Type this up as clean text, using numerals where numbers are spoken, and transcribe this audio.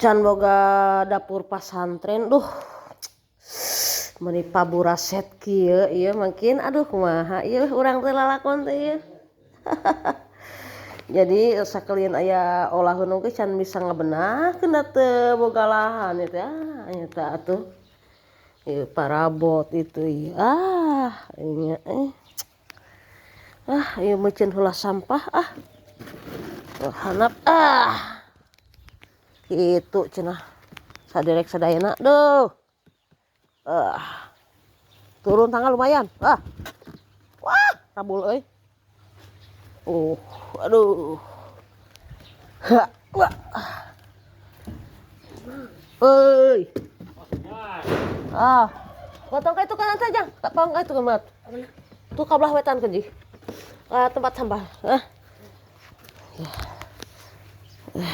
Can boga dapur pasantren, duh, meuni paburaset kieu ieu mungkin. Aduh, kumaha ieu urang teh lalakon teh ieu? Jadi sakalian aya olaheun oge can bisa ngabenahkeun da teu boga lahan ieu teh. Ah, eta atuh ieu parabot itu ieu. Ah, nya eh, ah, ieu meuceun heula sampah. Ah, handap. Ah, kitu cenah saderek sadayana. Duh, ah, turun tangga lumayan. Ah, wah, rabul euy. Oh, aduh. Ha, wah. Euy. Ah, potong ka itu kanan saja. Tong ka itu kemat. Tuh, ka belah wetan kunci. Ah, tempat sampah. Ah. Ya.